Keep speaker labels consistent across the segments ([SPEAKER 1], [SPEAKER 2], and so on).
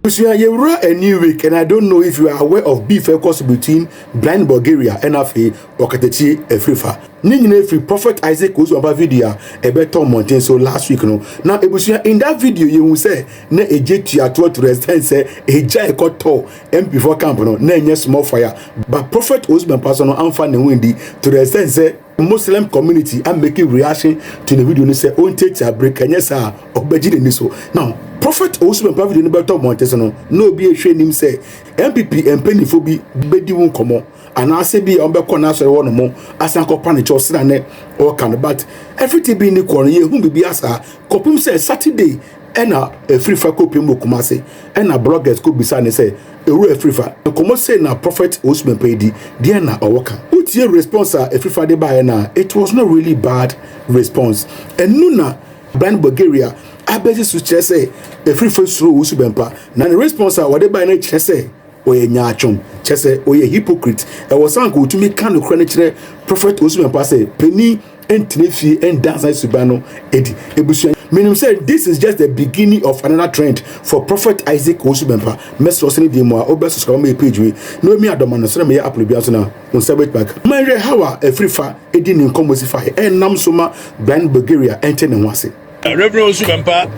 [SPEAKER 1] Abusua, yɛwura a new week and I don't know if you are aware of beef ɛkɔ so between Blind Bulgaria ɛna afei Ɔkatakyie Afrifa. Ne nyinaa firi Prophet Isaac Owusu Bempah video a ɛbɛtɔ mmɔnten so last week no. Na ebusua, in that video yɛhu sɛ na egye tuatoɔ to the extent sɛ egya ɛkɔtɔ MP4 camp no na ɛnyɛ small fire, but Prophet Owusu Bempah so no amfa ne ho ndi to the extent sɛ Muslim community are making reaction to the video no sɛ ɔntiatia break, ɛnyɛ saa ɔbɛgye n'ani so. Now, Prophet Owusu Bempah video no bɛtɔ mmɔnten so no, na obi ehwɛ anim sɛ NPP mpanyinfoɔ bi bɛdi ho nkɔmɔ anaasɛ bi a wɔbɛkɔ n'asɔre hɔ nom asan kɔpa ne kyɛw sena ne ɔka no, but everything bi ne kɔ no, yɛhu biribi asa kɔpem sɛ Saturday ɛna Afrifa kɔpem wɔ Kumase, ɛna bloggers kɔ bisa ne sɛ, "Ewura Afrifa, nkɔmɔ sei na Prophet Owusu Bempah yi di deɛ na ɔwɔ ka?" Wotie response a Afrifa de baeɛ na it was not really bad response. Ɛnu na Blind Bulgaria abɛgye so kyerɛ sɛ Afrifa suro Owusu Bempah, na ne response a wɔde baeɛ no kyerɛ sɛ ɔyɛ nyaatwom, kyerɛ sɛ ɔyɛ hypocrite. Ɛwɔ san ka otumi ka no kora no kyerɛ Prophet Owusu Bempah sɛ panin ntena fie ndansa suban no edi. Ebusua, menim sɛ this is just the beginning of another trend for Prophet Isaac Owusu Bempah. Mɛsrɛ sɛ ne deɛ mu a wobɛ subscribe ma yɛ page wei na omi adɔma no sɛ meyɛ upload bia so na wo nsa bɛtumi aka. Mɛhwɛ how a Afrifa edi ne nkɔmmɔ si fa ɛnam so ma Blind Bulgaria ɛnte ne ho ase.
[SPEAKER 2] Reverend Owusu Bempah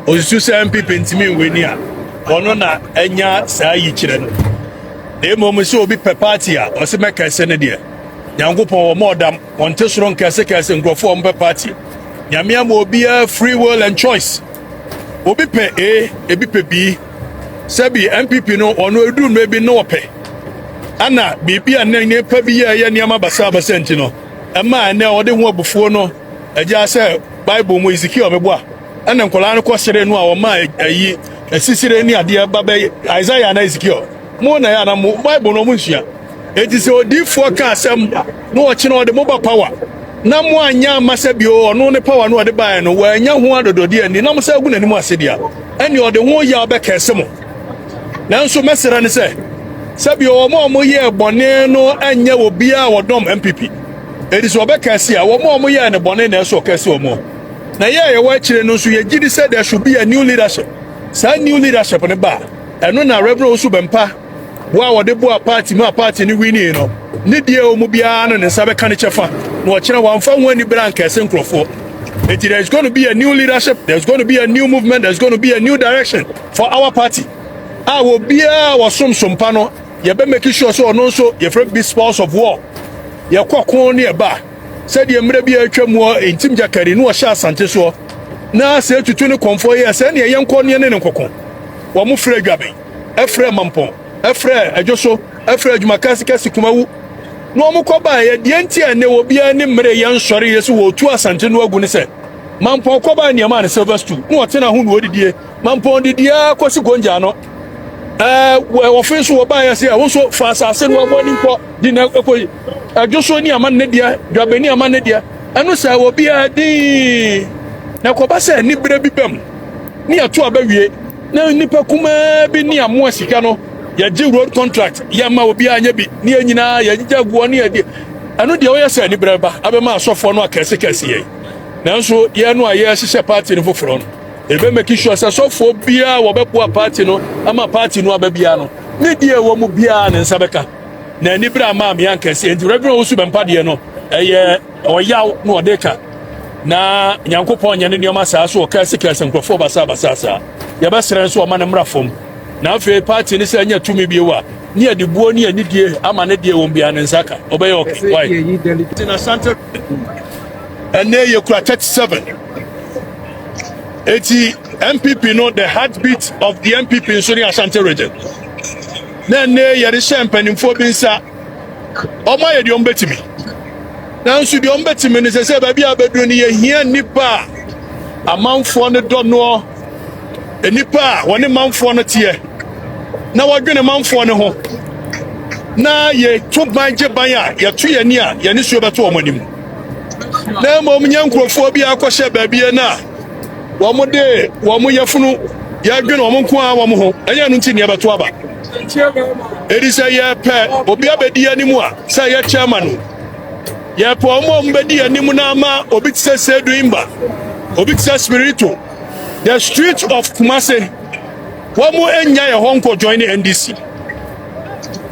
[SPEAKER 2] osusu sɛ NPP ntumi nwani a ɔno na ɛnya saa yi kyerɛ no, na mmom sɛ obi pɛ party a ɔsɛ mɛkɛse no deɛ, Nyankopɔn wɔ ma ɔdam ɔnte soro nkɛse kɛse nkurɔfoɔ a ɔmpɛ party. Nyame ama obiara free will and choice. Obi pɛ A, ebi pɛ B. Sɛbi, NPP no, ɔno edu mmerɛ bi na ɔpɛ ana biribi a ne nipa bi yɛ ɛyɛ nneɛma basabasa, nti no ɛma ɛnɛ ɔde ho abufuo no agya sɛ Bible mu Ezekiel bɛboa ɛna nkɔlaa no kɔ sere no a ɔma ayi asisire ne adeɛ ba bɛ Isaiah na Ezekiel mo na yɛ ana mo Bible no mo nsua. Eti sɛ odiifoɔ ka asɛm na ɔkyena ɔde mo ba power na mo anya ama sɛ bio ɔno ne power no ɔde baeɛ no wɔanya ho adɔdɔdeɛ ani na mo sɛ agu n'anim ase deɛ, ɛne ɔde ho yɛ ɔbɛkɛse mo. Nanso mɛsrɛ ne sɛ sɛbi wɔn a wɔyɛɛ bɔne no nyɛ obiara a wɔdɔm NPP. Edi sɛ ɔbɛkɛse a, wɔn a wɔyɛɛ ne bɔne na ɛsɛ ɔkɛse wɔn. Na yɛ a yɛwɔ akyire no nso, yɛgye di sɛ there should be a new leadership. Saa new leadership no ba a, ɛno na Reverend Owusu Bempah boa a wɔde boa party mu a party no wini no ne deɛ ɛwɔ mu biara no ne nsa bɛka ne kyɛfa na ɔkyerɛ wɔamfa ho ani bere ankɛse nkurɔfoɔ. Eti there is going to be a new leadership, there is going to be a new movement, there is going to be a new direction for our party a obiara wɔsom sompa no yɛbɛ make sure sɛ ɔno nso yɛfrɛ bi spoils of war. Yɛkɔ ko ne yɛba sɛdeɛ mmerɛ bi a atwa mu ntim gyakari ne wɔhyɛ Asante soɔ na sɛ etutu ne kɔnfoɔ yɛ sɛ neɛ yɛnkɔ ne ne nkɔkɔ wɔn mo frɛ Dwaben, ɛfrɛ Mampɔn, ɛfrɛ Ɛdwo, ɛfrɛ adwuma kɛse Kumawu na wɔn kɔ baeɛ deɛ. Nti a ne obiara ne mmerɛ yɛn nsɔre yɛ so wɔtu Asante no agu ne sɛ Mampɔn kɔ baeɛ nneɛma ne silver stool na wɔtena ho na wɔdidie. Mampɔn didie kɔsi Gonja no wɔfe nso wɔbaeɛ sɛ ɛwo nso fa asase no wɔn ani nkɔ di na ɛkɔ yi. Ɛdwo so ni ama ne deɛ, Dwabe ni ama ne deɛ. Ɛno sɛ obiara dii na kɔba sɛ anibere bi bɛm ne yɛto abɛwie na nipa kumaa bi ne amoa sika no yɛgye road contract yɛma obiara nyɛ bi ne yɛn nyinaa yɛgyegya aguɔ ne yɛde ɛno deɛ ɔyɛ sɛ anibere ba abɛma asɔfoɔ no akɛse kɛse yɛn. Nanso yɛn no a yɛhyehyɛ party no foforɔ no, ebe make sure sɛ sɔfoɔ biara wɔbɛboa party no ama party no aba biara no ne deɛ ɛwɔ mu biara ne nsa bɛka na anibere ama amea nkɛse. Nti Reverend Owusu Bempah deɛ no ɛyɛ ɔyaw na ɔde ka na Nyankopɔn nyɛ ne nneɛma saa so ɔkɛse kɛse nkurɔfoɔ basabasa saa. Yɛbɛsrɛ nso ɔma ne mmra fam na afei party ne sɛ ɛnyɛ tumi bio a ne yɛde buo ne anidie ama ne deɛ wɔn biara ne nsa ka ɔbɛyɛ okay. Why na Asante ɛnɛ yɛkura 37? Eti NPP no, the heartbeat of the NPP nso ne Asante Region, na ɛnɛ yɛde hyɛ mpanimfoɔ bi nsa. Ɔmo ayɛ deɛ ɔmo bɛtumi, nanso deɛ ɔmo bɛtumi no sɛ baabi a bɛduru no, yɛhia nnipa a amanfoɔ no dɔ noɔ, nnipa a wɔne manfoɔ no teɛ na wɔdwene manfoɔ no ho na yɛto ban gye ban a yɛto yɛn ani a yɛne suo bɛto wɔn anim, na mmom nyɛ nkurɔfoɔ bi akɔhyɛ baabi no a wɔn de wɔn yɛfunu yɛdwene wɔn nko ara wɔn ho. Ɛnyɛ no nti nea ɛbɛto aba. Edi sɛ yɛpɛ obi abɛdi anim a sɛ yɛ chairman no, yɛpɛ wɔn a wɔn bɛdi anim na ama obi te sɛ Seedu Imba, obi te sɛ Spirito, the street of Kumase. Wɔn nnya yɛ hɔ nkɔ join ne NDC.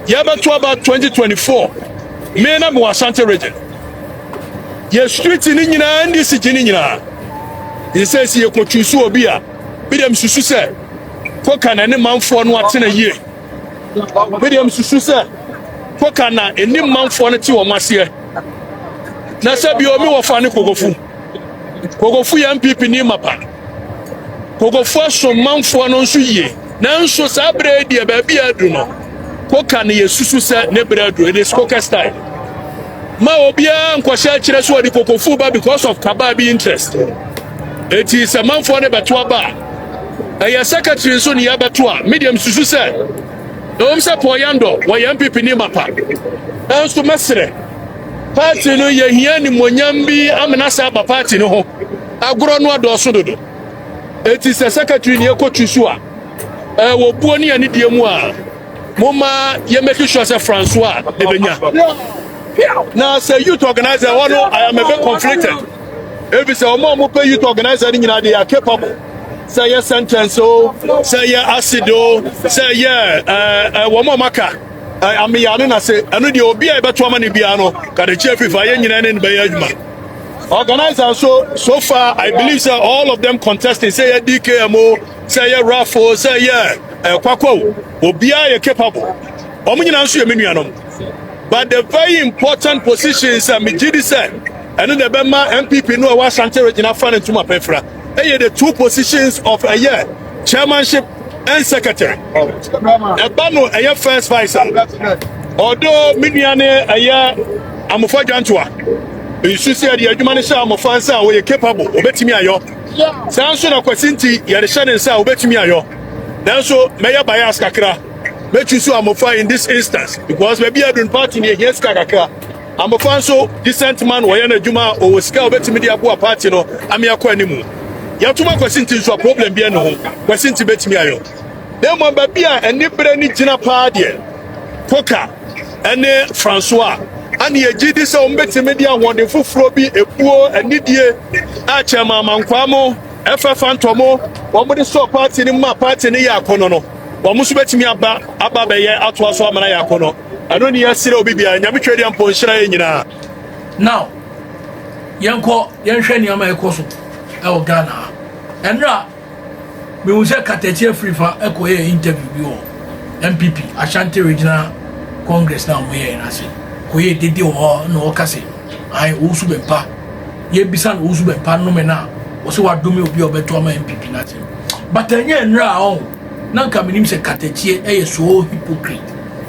[SPEAKER 2] Yɛbɛto aba 2024. Me na mewɔ Ashanti Region. Yɛ street ne nyinaa NDC gye ne nyinaa. Nti sɛ si yɛkɔtwi so obi a, bi deɛ mesusu sɛ koka na ne manfoɔ no atena yie. Bi deɛ mesusu sɛ koka na ɛnim manfoɔ no te wɔn aseɛ. Na sɛ bi omi wɔfa ne Kokofu. Kokofu yɛ NPP ni mapa. Kokofu asom manfoɔ no nso yie. Nanso saa berɛ yi deɛ baabi a adu no, koka no yɛsusu sɛ ne berɛ adu. It is koka style. Ma obiara nkɔhyɛ akyerɛ so ɔde Kokofu ba because of kaba bi interest. Eti sɛ manfoɔ no bɛto aba a, ɛyɛ secretary nso ne yɛbɛto a, me deɛ mesusu sɛ ɛwom sɛ Paul Yandɔ wɔyɛ NPP ni mapa. Nanso mɛsrɛ party no, yɛhia nimonyam bi amena sɛ aba party no ho. Agorɔ no adɔɔso dodo. Eti sɛ secretary ne yɛkɔtu so a, ɛwɔ buo ne anidie mu a, momma yɛ make sure sɛ Francois ebenya. Na sɛ youth organizer hɔ no, I am a bit conflicted. Ebi sɛ ɔmo a ɔmo pɛ youth organizer no nyinaa, they are capable. Sɛ yɛ sentence o, sɛ yɛ acid o, sɛ yɛ ɛɛ ɛɛ wɔn a ɔmo aka ameya no na se ɛno deɛ, obi a yɛbɛto ama no biara no Kadekye Afifa, yɛn nyinaa ne no bɛyɛ adwuma. Organizer nso, so far I believe sɛ all of them contesting, sɛ yɛ DKM o, sɛ yɛ Raf o, sɛ yɛ Kwakwa o, obiara yɛ capable. Wɔn nyinaa nso yɛ me nuanom. But the very important positions a megye di sɛ ɛno na ɛbɛma NPP no a ɛwɔ Ashanti Region afa ne ntoma pɛfra ɛyɛ the two positions of ɛyɛ chairmanship and secretary. Ɛba no ɛyɛ first vice a, although me nua ne ɛyɛ Amofa Dwantoa nsu sɛ yɛde adwuma no hyɛ Amofa nsa a, wɔyɛ capable, obetumi ayɔ. Saa nso na Kwasi nti yɛde hyɛ ne nsa a, obetumi ayɔ. Nanso mɛyɛ bias kakra, mɛtwi so Amofa in this instance because baabi a adun party ne ehia sika kakra. Amofa nso, decent man, wɔyɛ n'adwuma a ɔwɔ sika a obetumi de aboa party no ame akɔ anim. Yɛtoma Kwasi nti nso a, problem bi ɛne ho, Kwasi nti betumi ayɔ. Na mmom baabi a ani bere ne gyina paa deɛ, Koka ɛne Francois ane yɛgye di sɛ wɔn bɛtumi de ahoɔden foforɔ bi, ebuo, anidie a kyɛn amankwaa mo ɛfɛfa ntɔmo wɔn de sɔ party no mu a party no yɛ akɔnɔ no, wɔn nso bɛtumi aba bɛyɛ atoa so amana yɛ akɔnɔ. Ɛno ne yɛsrɛ obi biara. Nyame twɛ deɛ mpo nhyira yɛ nyinaa.
[SPEAKER 3] Now yɛnkɔ yɛnhwɛ nneɛma a ɛkɔ so ɛwɔ Ghana ha. Ɛnra mehu sɛ Katakye Afirifa ɛkɔyɛ interview bi wɔ NPP Ashanti Regional Congress na wɔyɛ yɛn ase kɔyɛ dede wɔ hɔ na ɔka sɛ ayi Owusu Bɛmpa, yɛbisa no Owusu Bɛmpa nnome no a wɔsɛ wadome obi a ɔbɛto ama NPP no ase. But ɛnyɛ nnra a ɔho na nka menim sɛ Katakyie ɛyɛ so hypocrite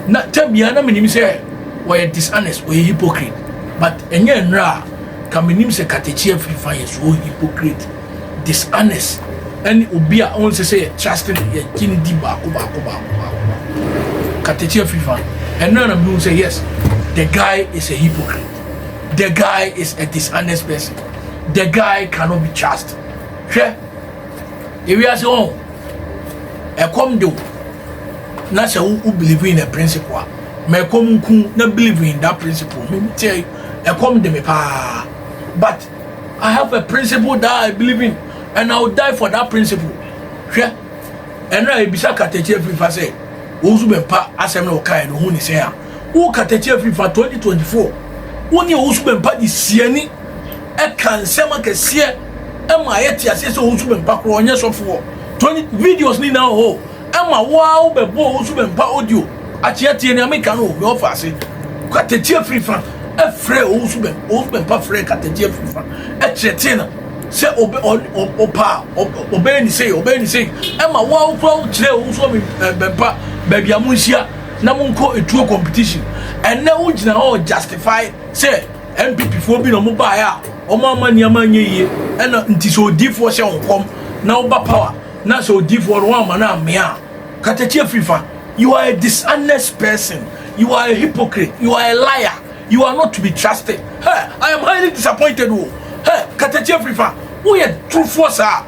[SPEAKER 3] na tabia na menim sɛ wɔyɛ dishonest, wɔyɛ hypocrite, but ɛnyɛ nnra a ka menim sɛ Katakyie Afirifa yɛ so hypocrite, dishonest, ɛne obi a ɔnsɛ sɛ yɛ trust no, yɛgye ne di baako baako baako baako baako. Katakyie Afirifa, ɛnna na mehu sɛ yes, the guy is a hypocrite, the guy is a dishonest person, the guy cannot be trusted. Hwɛ, ewiase wɔn ɛkɔm de wo na sɛ wo believe in a principle a, ma ɛkɔm nku na believe in that principle. Me tie, ɛkɔm de me paa, but I have a principle that I believe in and I will die for that principle. Hwɛ, ɛnna ebisa Katakye Afirifa sɛ Owusu Bɛmpa asɛm na ɔkae no ho ne sɛn a wo Katakye Afirifa 2024 wo ne Owusu Bɛmpa de siani ɛka nsɛm akɛseɛ ɛma ayɛ te aseɛ sɛ Owusu Bɛmpa korɔ ɔnyɛ sɔfoɔ. 20 videos ni na hɔ ɛma wo a wobɛbɔ Owusu Bɛmpa audio akyeatie nea meka no me ɔfa ase. Katakye Afirifa ɛfrɛ Owusu Bɛmpa, Owusu Bɛmpa frɛ Katakye Afirifa ɛkyerɛkyerɛ no sɛ ɔbɛ ɔpa ɔbɛyɛ ne sei, ɔbɛyɛ ne sei, ɛma wo a wokura kyerɛ Owusu Bɛmpa baabi a mo nhyia na mo nkɔ etuo competition. Ɛnɛ wogyina hɔ justify sɛ NPP foɔ bi na ɔmo baeɛ a ɔmo ama nneɛma nyɛ yie, ɛna nti sɛ odiifoɔ hyɛ wɔn kɔm na ɔba power na sɛ odiifoɔ no wɔn ama no amea a. Katakye Afirifa, you are a dishonest person, you are a hypocrite, you are a liar, you are not to be trusted. Hey, I am highly disappointed o. Hey, Katakye Afirifa, woyɛ turufoɔ saa.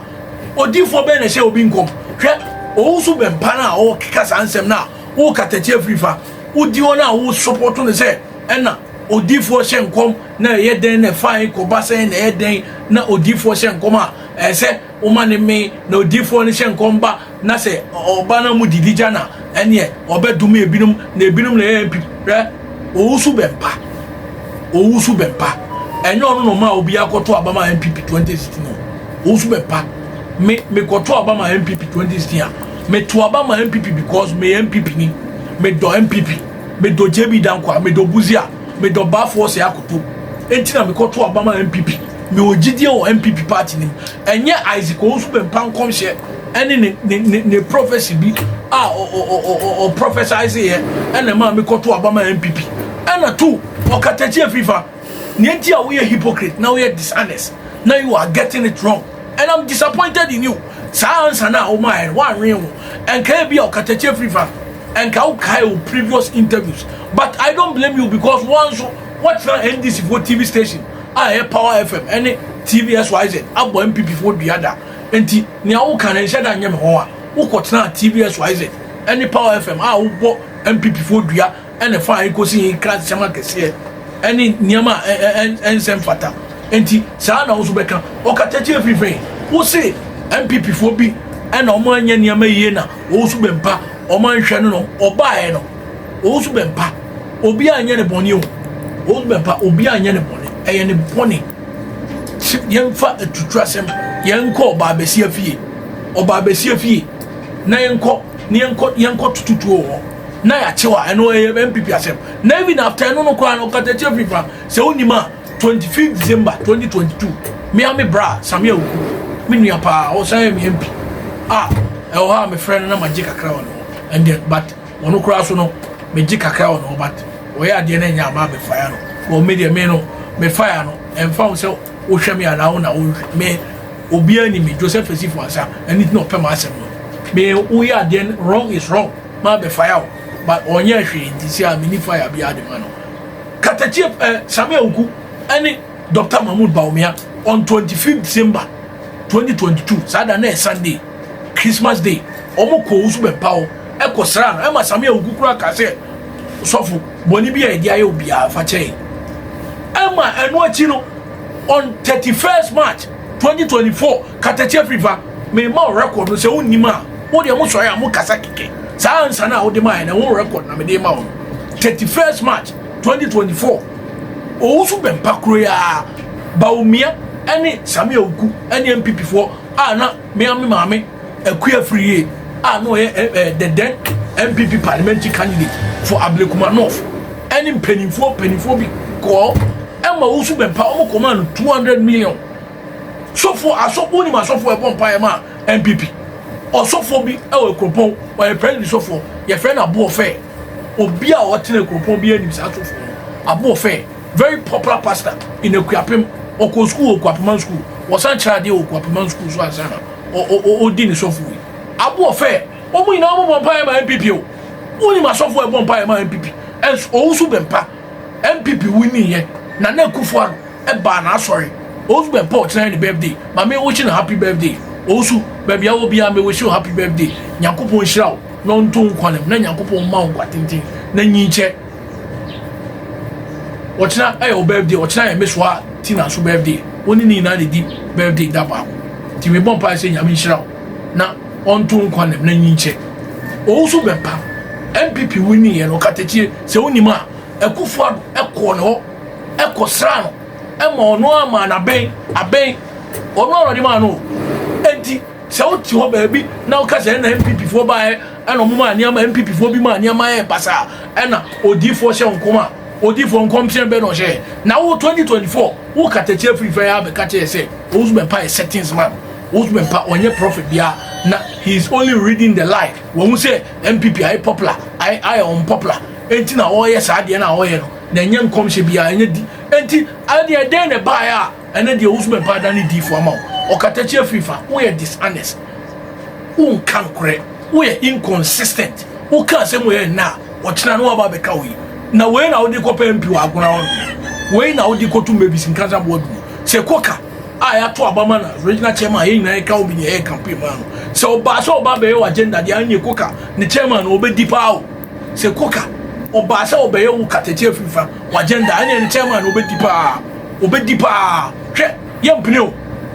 [SPEAKER 3] Odiifoɔ bɛn na ɛhyɛ obi nkɔm? Hwɛ, Owusu Bɛmpa no a ɔkeka saa nsɛm no a wo Katakye Afirifa wodi hɔ no a wo support no sɛ ɛna Odiifoɔ hyɛ nkɔm na ɛyɛ dɛn na ɛfa he kɔba sɛn na ɛyɛ dɛn na odiifoɔ hyɛ nkɔm a ɛyɛ sɛ woma ne mee na odiifoɔ no hyɛ nkɔm ba na sɛ ɔba na mu didi gya na ɛneɛ ɔbɛdome ebinom na ebinom na ɛyɛ mpi hwɛ owusu bɛmpa owusu bɛmpa ɛnyɛ ɔno na ɔma obi akɔto aba ma NPP 2016 o owusu bɛmpa me mekɔto aba ma NPP 2016 a meto aba ma NPP because meyɛ NPP ni medɔ NPP Medɔ JB Danquah, medɔ Busia, medɔ Baffour Osei Akoto. Enti na mekɔto aba ma NPP. Mewɔ gyidie wɔ NPP party no mu. Ɛnyɛ Isaac Owusu Bempah nkɔmhyɛ ɛne ne ne ne ne prophecy bi a ɔ ɔ ɔ ɔ ɔ prophesize yɛ ɛna ɛmaa mekɔto aba ma NPP. Ɛna two, Ɔkatakyi Afrifa, nea nti a woyɛ hypocrite na woyɛ dishonest na you are getting it wrong and I'm disappointed in you. Saa answer no a womaeɛ no, woanwen ho. Ɛnka ebi a Ɔkatakyi Afrifa Ɛnka wo kae wo previous interviews but I don't blame you because wo nso woatena NDC foɔ TV station a ɛyɛ Power FM ɛne TV XYZ abɔ NPP foɔ dua da nti nea woka no nhyɛ da nyɛ me hɔ a wokɔtenaa TV XYZ ɛne Power FM a wobɔ NPP foɔ dua ɛna ɛfa ɛkɔsi he kra nsɛm akɛseɛ ɛne nneɛma a ɛnsɛ mfata nti saa na wo nso bɛka ɔkatakyie firi fɛn wo se NPP foɔ bi ɛna wɔn anyɛ nneɛma yie na wɔn nso bɛmpa Wɔn anhwɛ no no ɔbaeɛ no ɔwusu bɛmpa obi anyɛ ne bɔne o ɔwusu bɛmpa obi anyɛ ne bɔne ɛyɛ ne bɔne yɛmfa atutu asɛm yɛnkɔ ɔbaa bɛsi afie ɔbaa bɛsi afie na yɛnkɔ na yɛnkɔ yɛnkɔ tututuo wɔ hɔ na yɛakyew a ɛno ɛyɛ npp asɛm na even after ɛno no koraa no ɔkatakyie firi sɛ wonim a 25 December 2022 me a me bra Sammy Awuku me nua paa ɔsan yɛ me MP a ɛwɔ hɔ a mefrɛ no na magye kakra wɔ ne hɔ and then but ɔno koraa so no megye kakra wɔ ne hɔ but ɔyɛ adeɛ no ɛnyɛ ama mefaya no wɔ me deɛ me no mefaya no ɛmfa ho sɛ wohwɛ me anaa wo na wohwɛ me obiara ni me Joseph Esifo ansa ɛne ti na ɔpɛ m'asɛm no me woyɛ adeɛ wrong is wrong ma bɛfaya wo but ɔnyɛ hwee nti sɛ a menni fire biara de ma no Katakyie eh, Sammy Awuku ne Dr. Mahmoud Bawumia on 25 December 2022 saa da na yɛ Sunday Christmas Day wɔn kɔ Owusu Bɛmpa hɔ ɛkɔ sra no ɛma Sammy Awuku kura ka sɛ sɔfo bɔne bi a yɛde ayɛ obiara fa kyɛn ɛma ɛno akyi no on 31st March 2024 Katakyie Afrifa mema wo record no sɛ wonnim a wo deɛ mo sɔre a mo kasa kɛkɛ saa ansa no a wode maa yɛ no ɛho record na mede ma wo no 31st March 2024 Owusu Bɛmpa kuro yi ara Bawumia ne Samia Oku ne NPP foɔ a na mea me maame Akua Afriyie a na ɔyɛ eh, eh, the then NPP parliamentary candidate for Ablekuma North ɛne mpanimfoɔ mpanimfoɔ bi kɔɔ ɛma Owusu Bɛmpa wɔn kɔmaa no 200 million sɔfo asɔfo wonim asɔfo ɛbɔ mpaeɛ ma NPP ɔsɔfo bi ɛwɔ kuropɔn ɔyɛ president sɔfo yɛfrɛ no aboɔfɛ obi a ɔtena kuropɔn bi anim saa sɔfo no aboɔfɛ very popular pastor in Akuapem ɔkɔ school wɔ Akuapeman school wɔsan kyerɛ adeɛ wɔ Akuapeman school so ansa na ɔdi ne sɔfo yi aboɔfɛ wɔn nyinaa wɔn bɔ mpaeɛ ma NPP o wonim asɔfo ɛbɔ mpaeɛ ma NPP ɛnso ɔwusu bɛmpa NPP wini yɛ Nana Akufo-Addo ɛbaa n'asɔre Owusu Bɛmpa ɔkyena yɛ ne birthday ma me wish no happy birthday Owusu baabi a wɔ biara me wish wo happy birthday Nyankopɔn nhyira wo na ɔnto wo nkwa nam na Nyankopɔn mma wo nkwa tenten na nyin kyɛ ɔkyena ɛyɛ wo birthday ɔkyena yɛ me soa Tina so birthday wo ne ne nyinaa na di birthday da baako nti mebɔ mpae sɛ Nyame nhyira wo na ɔnto wo nkwa nam na nyin kyɛ Owusu Bɛmpa NPP winnie yɛ no ɔkatakyie sɛ wonim a Akufo-Addo ɛkɔɔ ne hɔ ɛkɔsraa no ɛma ɔno ara maa no abɛn abɛn ɔno ara ɔde maa no enti sɛ wote hɔ baabi na woka sɛ ɛna npp foɔ baeɛ ɛna ɔmo maa nneɛma npp foɔ bi maa nneɛma yɛ basaa ɛna odiifoɔ hyɛ nkɔm a odiifoɔ nkɔmhyɛ bɛ na ɔhyɛ na wo 2024 wo katakyi afiri fɛ yɛ abɛka kyerɛ sɛ owusu bɛmpa yɛ settings man owusu bɛmpa ɔnyɛ prophet biara na he is only reading the line wɔn sɛ npp ayɛ popular ayɛ ayɛ unpopular enti na ɔyɛ saa adeɛ na ɔyɛ no na ɛnyɛ nkɔmhyɛ biara ɛnyɛ di enti ɛdeɛ dɛn na ɛbaeɛ a ɛnɛ deɛ wosu bɛmpa ada ne diifo ama wo ɔkatakyi afiri fa woyɛ dishonest wonka nokorɛ woyɛ inconsistent woka asɛm wei ɛnna a ɔkyena no waba abɛka wei na wei na wode kɔpɛ mpi wɔ agona hɔ no wei na wode kɔto mavis nkansa boa dum sɛ kɔka a yɛato aba ma na regional chairman a yɛn nyinaa yɛka wo bi ne yɛyɛ campaign ma no sɛ ɔbaa sɛ ɔba bɛyɛ wɔ agenda deɛ anyɛ koka ne chairman no ɔbɛdi paa o sɛ koka Ɔbaa sɛ ɔbɛyɛ wo katakyi afiri fa w'agenda ɛne ɛne chairman no ɔbɛdi paa ɔbɛdi paa hwɛ yɛmpene o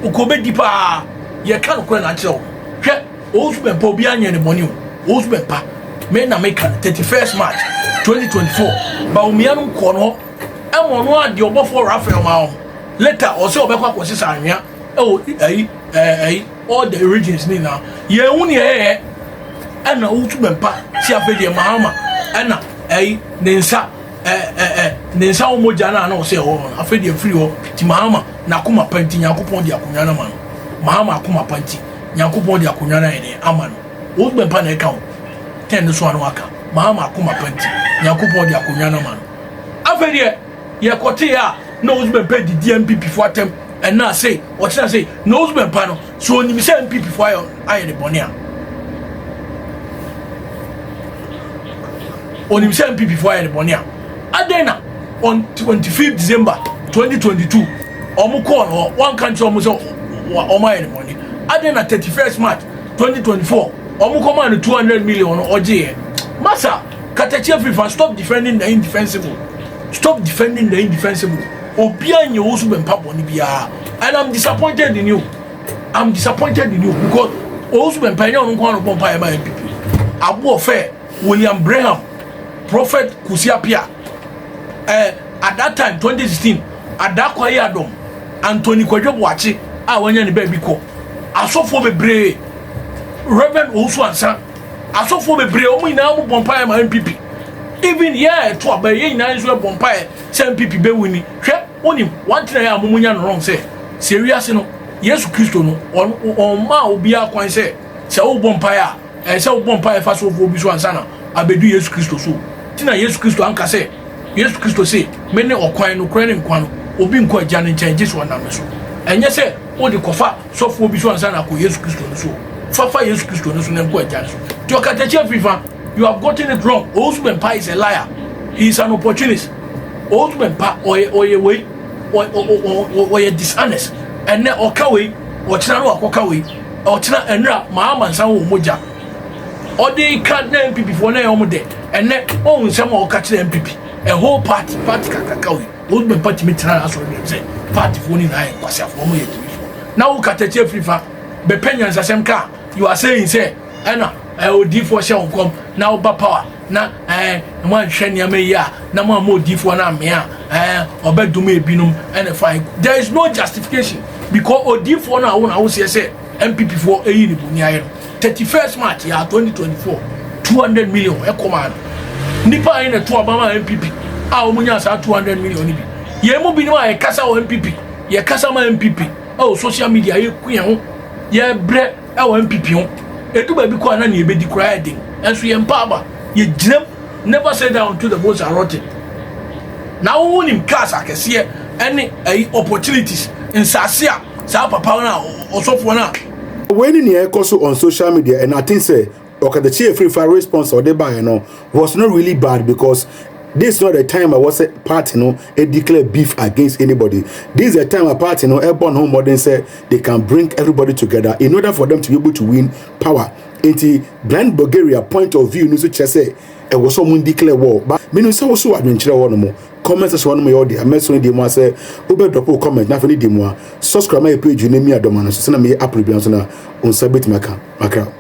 [SPEAKER 3] ɔkɔ ɔbɛdi paa yɛka nokorɛ na akyerɛ wo hwɛ Owusu Bɛmpa obiara nyɛ ne bɔne o Owusu Bɛmpa me na meka no 31st March 2024 Bawumia no kɔɔ no hɔ ɛma ɔno adeɛ ɔbɔfoɔ Raphael ma wɔn later ɔsɛ ɔbɛkɔ akɔsesa anwea ɛwɔ ɛyi ɛyi all the regions ne nyinaa yɛn ho nea ɛyɛ ɛna wotu bɛmpa si afei deɛ mahama ɛna ɛyi ne nsa ɛ ɛ ɛ ne nsa wɔ mogya no a na ɔsɛ ɛwɔ hɔ no afei deɛ firi hɔ ti mahama n'akoma pa nti nyankopɔn de akonnwa no ama no mahama akoma pa nti nyankopɔn de akonnwa no ayɛ dɛ ama no wotu bɛmpa na ɛka ho tɛn no so ano aka mahama akoma pa nti nyankopɔn de akonnwa no ama no afei deɛ yɛkɔtee a na owusu bɛmpa didi npp fo atɛm ɛna sei ɔkyena sei na owusu bɛmpa no so onim sɛ npp fo ayɛ ayɛ ne bɔne a onim sɛ npp fo ayɛ ne bɔne a adɛn na on 25 December 2022 ɔmo kɔɔ no hɔ wanka nkyerɛ ɔmo sɛ ɔmo ayɛ ne bɔne adɛn na 31st March 2024 ɔmo kɔmaa no 200 million no ɔgyeeɛ masa Katakyi Afrifa stop defending the indefensible stop defending the indefensible obiara nyɛ wo so bɛmpa bɔne biara and I'm disappointed in you I'm disappointed in you because owusu bɛmpa ɛnyɛ ɔno nko ara na ɔbɔ mpa ɛma NPP aboɔ fɛ William Braham Prophet Kusi Apia eh, at that time 2016 Adakwa Yiadom Anthony Kwadwo Boakye a wanya ne baabi kɔ asɔfoɔ bebree Reverend Owusu Ansa Asɔfoɔ bebree wɔn nyinaa wɔn bɔ mpaeɛ ma NPP. Even yɛ a ɛto aba yɛn nyinaa nso bɔ mpaeɛ sɛ NPP bɛ wini. Hwɛ wonim one thing a yɛ a mo nya no wrong sɛ sɛ wiase no Yesu Kristo no ɔn ɔmmaa obiara kwan sɛ sɛ wobɔ mpaeɛ a ɛyɛ sɛ wobɔ mpaeɛ fa sɔfoɔ bi so ansa na abɛdu Yesu Kristo so. Ti na Yesu Kristo anka sɛ Yesu Kristo se me ne ɔkwan nokorɛ ne nkwa no obi nkɔ agya no nkyɛn gye sɛ ɔnam me so. Ɛnyɛ sɛ wode kɔfa sɔfoɔ bi so ansa na akɔ Yesu Kristo no so. Fa fa Yesu Kristo no so na nkɔ Agya no so. Nti ɔkatakyi afiri fa. You have gotten it wrong. Owusu Bɛmpa is a liar. He is an opportunist. Owusu Bɛmpa ɔyɛ ɔyɛ wei ɔyɛ dishonest. Ɛnɛ ɔka wei ɔkyena no wakɔka wei ɔkyena ɛnura maa amansan wɔ mogya. Ɔde ka na NPP foɔ na ɛyɛ ɔmo dɛ. Ɛnɛ ɔhu nsɛm a ɔka kyerɛ NPP. A whole party party kakraka wei. Owusu Bɛmpa tumi tena n'asɔre dɛm sɛ party foɔ nyinaa yɛ nkwaseafoɔ ɔmo yɛ gyimifoɔ. Na wo katakyi afiri fa. Bɛpɛ nyansasɛm ka a, you are saying sɛ ɛna eh, odiifoɔ hyɛ wo nkɔm na woba power na eh, moanhwɛ nneɛma yi a na moamma odiifoɔ no ammea a eh, ɔbɛdome ebinom ɛna fine. There is no justification because odiifoɔ no a wo na woseɛ sɛ MPP foɔ ɛyi ne boni ayɛ no 31st March yɛ 2024 200 million ɛkɔ maa no nipa ayi na ɛto aba ma MPP a wɔn nya saa 200 million no bi yɛn mu binom a yɛkasa wɔ MPP yɛkasa ma MPP ɛwɔ social media yɛku yɛn ho yɛbrɛ ɛwɔ npp ho edu baabi kɔ a na nea ebedi koraa yɛ den ɛnso yɛn mpa aba yɛgyinam never say down until the bones are rotten na wowo nim cars akɛseɛ ɛne ɛyi opportunities nsaase a saa papa no a ɔsɔfoɔ no a.
[SPEAKER 1] Wei ne nea ɛkɔ so on social media and I think sɛ Ɔkatakyie Afrifa response a ɔde baeɛ no was not really bad because this is not the time a wɔsɛ party no declare beef against anybody. This is the time a party no ɛbɔ ne ho mmɔden sɛ they can bring everybody together in order for them to be able to win power. Nti Blind Bulgaria point of view no nso kyerɛ sɛ ɛwɔ sɛ wɔn declare war. Ba menim sɛ woso adwenkyerɛ hɔ nom comment section hɔ nom yɛ ɔde a mɛso ne deɛ mu a sɛ wobɛ drop wo comment na afei ne deɛ mu a subscribe ma yɛ page no mi adɔma no so sɛ na meyɛ upload bi nso na wo nsa bɛtumi aka makra.